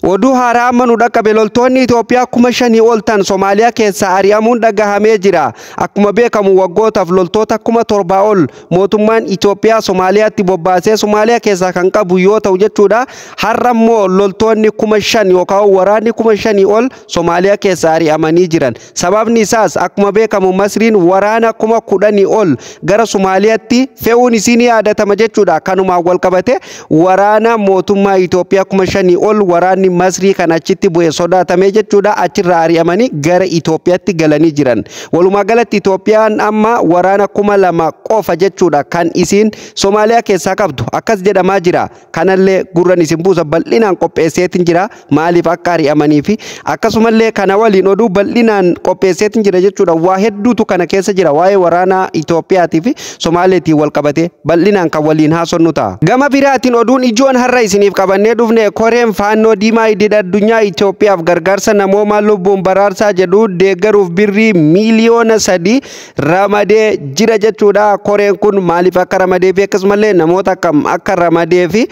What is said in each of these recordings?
Oduu haaraa amma nu dhaqqabe: loltoonni Itoophiyaa 5,000 ol ta'an Somaaliyaa keessaa ari'amuun dhagahamee jira. Akkuma beekamu, waggootaaf loltoota 7,000 ol mootummaan Itoophiyaa Somaaliyaatti bobbaasee Somaaliyaa keessaa kan qabu yoo ta'u jechuudha. Har'a immoo loltoonni 5,000 yookaan waraanni 5,000 ol Somaaliyaa keessaa ari'amanii jiran. Sababni isaas, akkuma beekamu, Masriin waraana 10,000 ol gara Somaaliyaatti fe'uun isii ni yaadatama jechuudha. Kanumaan wal qabate waraana mootummaa Itoophiyaa 5,000 ol waraanni Masrii kan achitti bu'e sodaatamee jechuudha, achirraa ari'amanii gara Itoophiyaatti galanii jiran. Walumaa galatti Itoophiyaan amma waraana 2,000 qofa jechuudha kan isiin Somaaliyaa keessaa qabdu akkas jedhamaa jira. Kanallee gurran isin buusa, bal'inaan qopheesseetiin jira, maaliif akka ari'amanii fi akkasumallee kana waliin oduu bal'inaan qopheesseetiin jira jechuudha. Waa hedduutu kana keessa jira, waa'ee waraana Itoophiyaatii fi Somaaliitiin wal qabate bal'inaan kan waliin haasonnu ta'a. Gama biraatiin oduun ijoon har'a isiniif qabannee dhufne, koreen faannoo diimaa idil addunyaa Itoophiyaaf gargaarsa namoomaa lubbuun baraarsaa jedhu deeggaruuf birrii miiliyoona 3 ramadee jira jechuudha. Koreen kun maaliif akka ramadee fi akkasumallee namoota akkam akka ramadee fi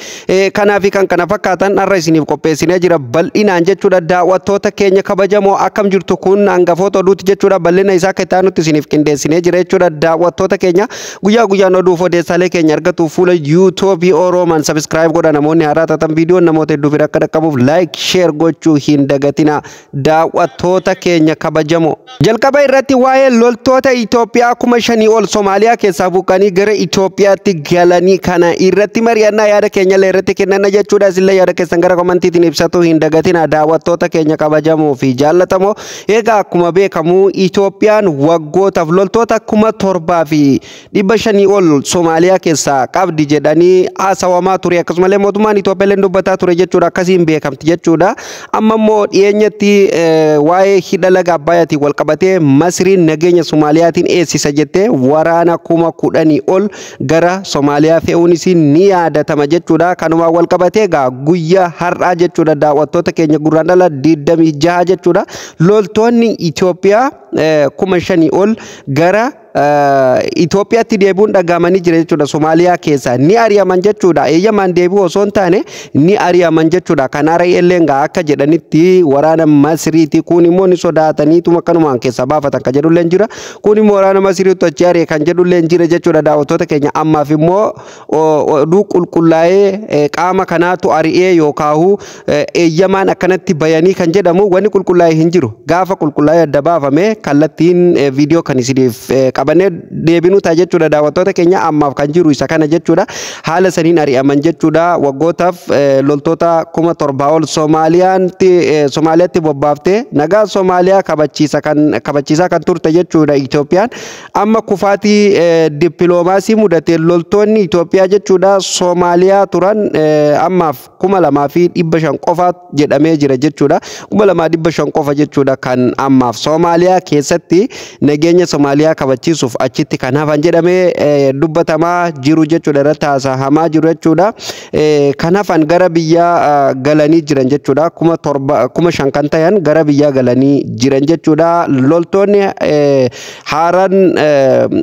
kanaa fi kan kana fakkaatan har'a isiniif qopheessinee jira bal'inaan jechuudha. Daawwattoota keenya kabajamoo, akkam jirtu? Kun hangafoota oduuti jechuudha. Bal'ina isaa akka itti aanutti isiniif qindeessinee jira jechuudha. Daawwattoota keenya, guyyaa guyyaan oduuf odeessaalee keenya argatuuf fuula YouTubeii Orooman subscribe godha. Namoonni haaraa taatan viidiyoon namoota hedduu bira akka dhaqqabuuf like, share gochuu hin dagatina, daawwattoota keenya kabajamoo. Jalqaba irratti waa'ee loltoota Itoophiyaa 5,000 ol Somaaliyaa keessaa buqqanii gara Itoophiyaatti galanii kana irratti mari'annaa, yaada keenya illee irratti kennanna jechuudha. Isinillee yaada keessan gara commentiitiin ibsatu hin dagatina, daawwattoota keenya kabajamoo fi jaallatamoo. Egaa akkuma beekamu, Itoophiyaan waggootaaf loltoota 7,500 ol Somaaliyaa keessaa qabdi jedhanii haasawamaa ture. Akkasumallee mootummaan Itoophiyaa illee dubbataa ture jechuudha. Akkasiin beekamti jechuudha. Amma immoo dhiyeenyatti waa'ee hidha laga Abbaayaatiin wal qabatee Masriin nageenya Somaaliyaatiin eegsisa jettee waraana 10,000 ol gara Somaaliyaa fe'uunis ni yaadatama jechuudha. Kanumaan wal qabatee egaa guyyaa har'aa jechuudha, daawwattoota keenya, Gurraandhala 26 jechuudha. Loltoonni Itoophiyaa 5,000 ol gara Itoophiyaatti deebi'uun dhagahamanii jira jechuudha. Somaaliyaa keessaa ni ari'aman jechuudha. Eeyyamaan deebi'u osoo hin taane ni ari'aman jechuudha. Kanaara illee akka jedhanitti waraana Masriiti. Kun immoo ni sodaataniituma akkanumaan keessaa baafatan kan jedhullee jira. Kun immoo waraana Masriitu achi ari'e kan jedhullee jira jechuudha. Daawwattoota keenya, ammaaf immoo oduu qulqullaa'ee qaama kanaatu ari'ee yookaan eeyyamaan akkanatti bayanii kan jedhamu wanni qulqullaa'ee hin jiru. Gaafa qulqullaa'ee adda baafame kallattiin viidiyoo kan isiniif qabannee deebinuu ta'a jechuudha. Daawwattoota keenya, ammaaf kan jiru isa kana jechuudha. Haala saniin ari'aman jechuudha. Waggootaaf loltoota 7,000 ol Somaaliyaatti Somaaliyaatti bobbaaftee nagaa Somaaliyaa kabachiisa kan kabachiisaa kan turte jechuudha Itoophiyaan. Amma kufaatii dippiloomaasii mudate loltoonni Itoophiyaa jechuudha Somaaliyaa turan ammaaf 2,500 qofa jedhamee jira jechuudha. 2,500 qofa jechuudha kan ammaaf Somaaliyaa keessatti nageenya Somaaliyaa kabachiisuuf achitti kan hafan jedhamee dubbatamaa jiru jechuudha, irratti haasahamaa jiru jechuudha. Kan hafan gara biyyaa galanii jiran jechuudha. 7,000, 5,000 kan ta'an gara biyyaa galanii jiran jechuudha. Loltoonni haaraan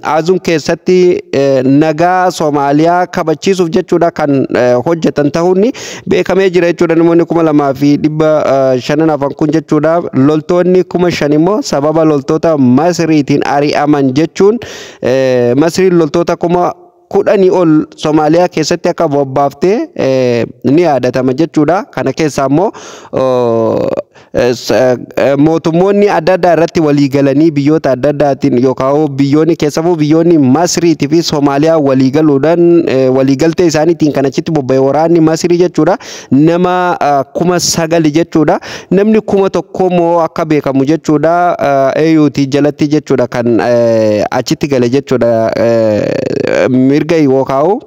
Azum keessatti nagaa Somaaliyaa kabachiisuuf jechuudha kan hojjetan ta'uun beekamee jira jechuudha. Namoonni 2,500 hafan kun jechuudha. Loltoonni 5,000 immoo sababa loltoota Masriitiin ari'aman jechuun, Masriin loltoota 10,000 ol Somaaliyaa keessatti akka bobbaaftee ni yaadatama jechuudha. Kana keessaa immoo mootummoonni adda addaa irratti walii galanii, biyyoota adda addaatiin yookaan biyyoonni, keessafuu biyyoonni Masriitii fi Somaaliyaa walii galuudhaan, waliigaltee isaaniitiin kan achitti bobba'e waraanni Masrii jechuudha. Nama 9,000 jechuudha. Namni 1,000 immoo akka beekamu jechuudha AUT jalatti jechuudha kan achitti gale jechuudha, mirga yookaan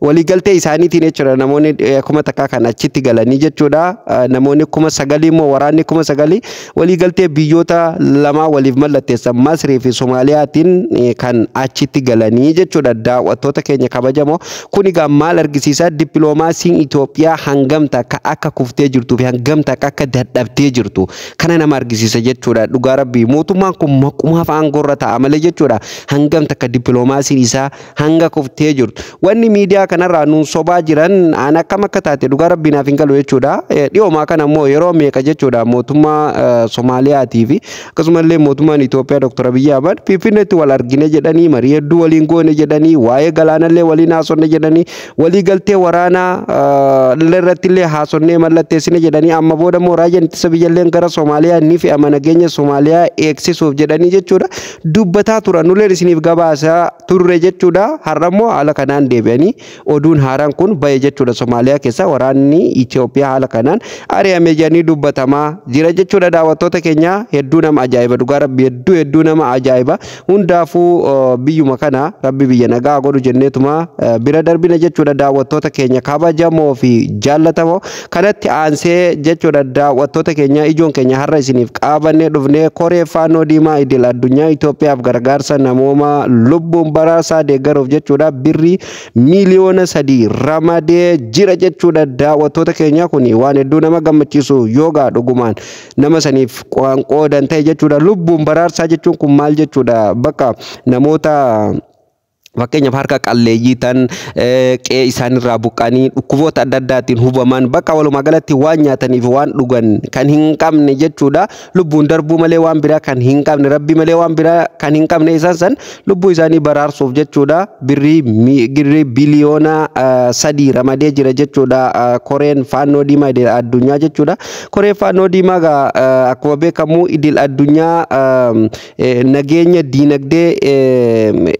waliigaltee isaaniitiin jechuudha, namoonni 1,000 kan achitti galanii jechuudha. Namoonni 9,000 immoo immoo waraanni 9,000 waliigaltee biyyoota lamaa waliif mallatteessan Masrii fi Somaaliyaatiin kan achitti galanii jechuudha. Daawwattoota keenya kabajamoo, kun egaa maal argisiisa? Dippiloomaasiin Itoophiyaa hangam takka akka kuftee jirtuu fi hangam takka akka dadhabdee jirtu kana nama argisiisa jechuudha. Dhugaa rabbii, mootummaan kun maqumaaf aangoorra ta'a malee jechuudha, hangam takka dippiloomaasiin isaa hanga kuftee jirtu. Wanni miidiyaa kanarraa nuun sobaa jiran aan akkam akka taate dhugaa rabbii naaf hin galu jechuudha. Dhiyoomaa kana immoo yeroo meeqa jechuudha, mootummaa Somaaliyaatii fi akkasumallee mootummaan Itoophiyaa Dr. Abiyyi Ahmad Finfinneetti wal argine jedhanii, marii hedduu waliin goone jedhanii, waa'ee galaanallee waliin haasofne jedhanii, walii galtee waraanaa irratti illee haasofnee mallatteessine jedhanii, amma booda immoo raayyaan ittisa biyyallee gara Somaaliyaa ni fe'ama nageenya Somaaliyaa eegsisuuf jedhanii jechuudha dubbataa turan. Nuleen isiniif gabaasaa turre jechuudha. Har'a immoo haala kanaan deebi'anii oduun haaraan kun bahe jechuudha. Somaaliyaa keessa waraanni Itoophiyaa haala kanaan ari'ame jedhanii dubbatamaa jira jechuudha. Daawwattoota keenya, hedduu nama ajaa'iba, dhugaa rabbi, hedduu hedduu nama ajaa'iba. Hundaafuu biyyuma kana rabbi biyya nagaa godhu jenneetuma bira darbina jechuudha. Daawwattoota keenya kabajamoo fi jaallatamoo, kanatti aansee jechuudha, daawwattoota keenya, ijoon keenya har'a isiniif qabannee dhufnee koree faannoo diimaa idil addunyaa Itoophiyaaf gargaarsa namooma lubbuun baraarsaa deeggaruuf jechuudha birrii 3 miiliyoona ramadee jira jechuudha. Daawwattoota keenya, kun waan hedduu nama gammachiisu yoogaa dhugumaan nama saniif waan qoodan ta'e jechuudha. Lubbuun baraarsaa jechuun kun maal jechuudha? Bakka namoota fakkeenyaaf harka qalleeyyii tan qe'ee isaanirraa buqqanii dhukkuboota adda addaatiin hubaman, bakka walumaa galatti waan nyaataniif waan dhugan kan hin qabne jechuudha. Lubbuun darbuu malee waan biraa kan hin qabne, rabbi malee waan biraa kan hin qabne, isaan san lubbuu isaanii baraarsuuf jechuudha birrii 3 biliyoona ramadee jira jechuudha koreen faannoo diimaa idil addunyaa jechuudha. Koreen faannoo diimaa akkuma beekamu idil addunyaa nageenya, diinagdee,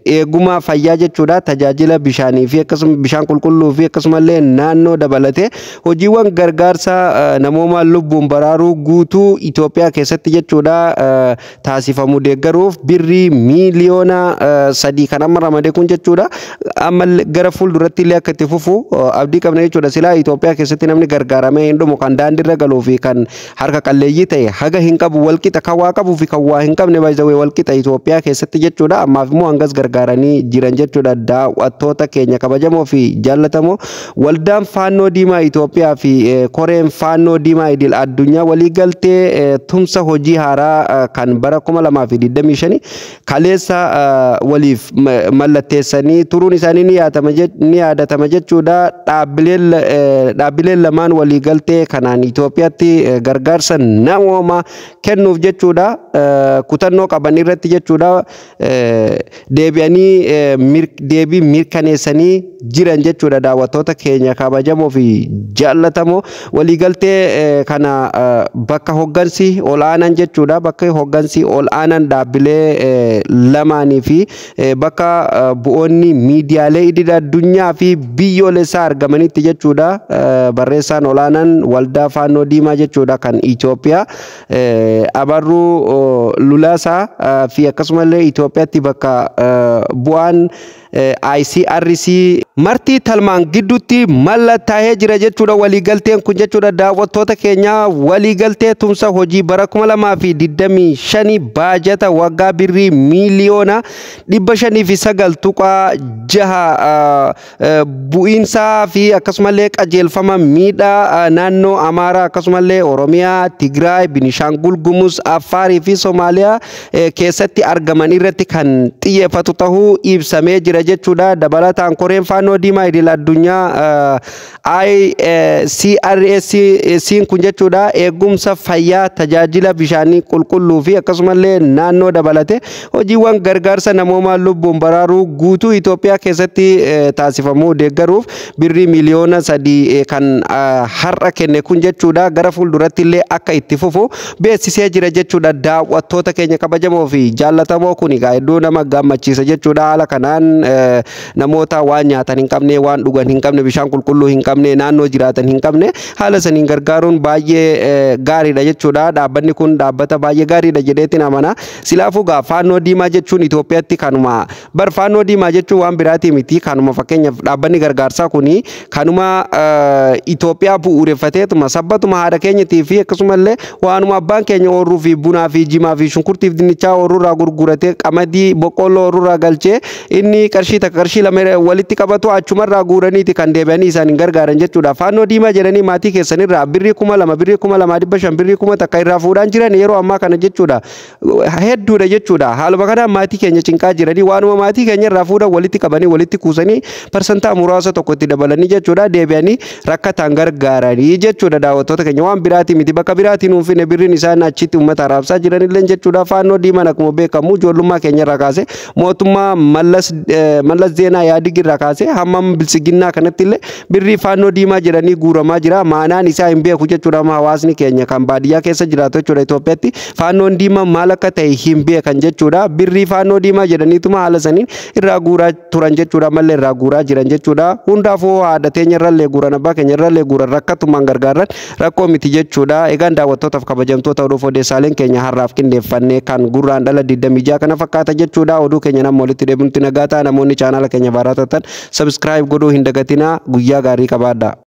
eegummaa fayyaa jechuudha, tajaajila bishaanii fi akkasuma bishaan qulqulluu fi akkasumallee naannoo dabalatee hojiiwwan gargaarsa namoomaa lubbuun baraaruu guutuu Itoophiyaa keessatti jechuudha taasifamu deeggaruuf birrii 3 miiliyoona kan amma ramade kun jechuudha. Amma gara fuulduratti illee akka itti fufu abdii qabna jechuudha. Silaa Itoophiyaa keessatti namni gargaaramee hin dhumu. Kan daandiirra galuu fi kan harka qalleeyyii ta'e haga hin qabu walqixa, kan waa qabuu fi kan waa hin qabne baay'ee walqixa Itoophiyaa keessatti jechuudha. Ammaaf immoo hangas gargaaranii jiran jechuudha. Daawwattoota keenya kabajamoo fi jaallatamoo, waldaan faannoo diimaa Itoophiyaa fi koreen faannoo diimaa idil addunyaa waliigaltee tumsa hojii haaraa kan bara 2025 kaleessa waliif mallatteessanii turuun isaanii ni yaadatama jechuudha. Dhaabbileen lamaan waliigaltee kanaan Itoophiyaatti gargaarsa namoomaa kennuuf jechuudha kutannoo qaban irratti jechuudha deebi'anii deebii mirkaneessanii jiran jechuudha. Daawwattoota keenya kabajamoo fi jaallatamoo, waliigaltee kana bakka hoggansi ol aanaan jechuudha, bakka hoggansi ol aanaan dhaabbilee lamaanii fi bakka bu'oonni miidiyaalee idil addunyaa fi biyyoolessaa argamanitti jechuudha, barreessaan ol aanaan waldaa faannoo diimaa jechuudha kan Itoophiyaa Abarruu Lulaasaa fi akkasumallee Itoophiyaatti bakka bu'aan ICRC Martii Talmaan gidduutti mallattaa'ee jira jechuudha waliigalteen kun jechuudha. Daawwattoota keenya, waliigaltee tumsa hojii bara 2025 baajata waggaa birrii 509.6 miiliyoona bu'iinsaa fi akkasumallee qajeelfama miidhaa naannoo Amaaraa, akkasumallee Oromiyaa, Tigraay, Binishaangul Gumuz, Affaarii fi Somaaliyaa keessatti argaman irratti kan xiyyeeffatu ta'uu ibsamee jira jechuudha. Dabalataan koreen faannoo diimaa idil addunyaa ICRC kun jechuudha eegumsa fayyaa, tajaajila bishaanii qulqulluu fi akkasumallee naannoo dabalate hojiiwwan gargaarsa namoomaa lubbuun baraaruu guutuu Itoophiyaa keessatti taasifamuu deeggaruuf birrii 3 miiliyoona kan har'a kenne kun jechuudha gara fuulduratti illee akka itti fufu beeksisee jira jechuudha. Daawwattoota keenya kabajamoo fi jaallatamoo, kun egaa hedduu nama gammachiisa jechuudha. Haala kanaan Namoota waan nyaatan hin qabne, waan dhugan hin qabne, bishaan qulqulluu hin qabne, naannoo jiraatan hin qabne haala saniin gargaaruun baay'ee gaariidha jechuudha. Dhaabbanni kun dhaabbata baay'ee gaariidha jedheetiin amana. Silaafuu gaa Faannoo Diimaa jechuun Itoophiyaatti kanuma bar. Faannoo Diimaa jechuun waan biraatii miti, kanuma. Fakkeenyaaf, dhaabbanni gargaarsaa kuni kanuma Itoophiyaa bu'uureffateetuma sabbatuma haadha keenyatii fi akkasumallee waanuma abbaan keenya oorruu fi bunaa fi jimaa fi shunkurtii fi dinnichaa oorruurraa gurguratee, qamadii, boqqolloo oorruurraa galchee, inni qarshii 1, qarshii 2 walitti qabatu achumarraa guuraniiti kan deebi'anii isaan hin gargaaran jechuudha. Faannoo Diimaa jedhanii maatii keessanirraa birrii 2000, birrii 2500, birrii 1000 irraa fuudhaan jiran yeroo ammaa kana jechuudha. Hedduudha jechuudha. Haaluma kanaan maatii keenya cinqaa jiranii waanuma maatii keenya irraa fuudhan walitti qabanii, walitti kuusanii, parsantaa muraasa tokko itti dabalanii jechuudha, deebi'anii rakkataan gargaaranii jechuudha. Daawwattoota keenya, waan biraatii miti, bakka biraatiin nuufine birriin isaan achitti uummata arraabsaa jiranillee jechuudha. Faannoo Diimaan akkuma beekamu ijoollummaa keenya irraa kaase, mootummaa Mallas Zeenaa Yaadig irraa kaase hammam bilsiginnaa kanatti illee birrii Faannoo Diimaa jedhanii guuramaa jira. Maanaan isaa hin beeku jechuudha hawaasni keenya kan baadiyyaa keessa jiraatu jechuudha. Itoophiyaatti Faannoon Diimaa maal akka ta'e hin beekan jechuudha. Birrii Faannoo Diimaa jedhaniituma haala saniin irraa guuraa turan jechuudha, mallee irraa guuraa jiran jechuudha. Hundaafuu haadha teenya irrallee guuran, abbaa keenya irrallee guuran, rakkatumaan gargaaran rakkoo miti jechuudha. Egaan daawwattootaaf kabajamtoota, oduuf odeessaaleen keenya har'aaf qindeeffanne kan Gurraandhala 26 kana fakkaata jechuudha. Oduu keenya nama walitti deebinutti nagaa ta'a. Namoonni chaanaala keenya baraatatan subscribe godhuu hin dagatinaa. Guyyaa gaarii qabaadhaa.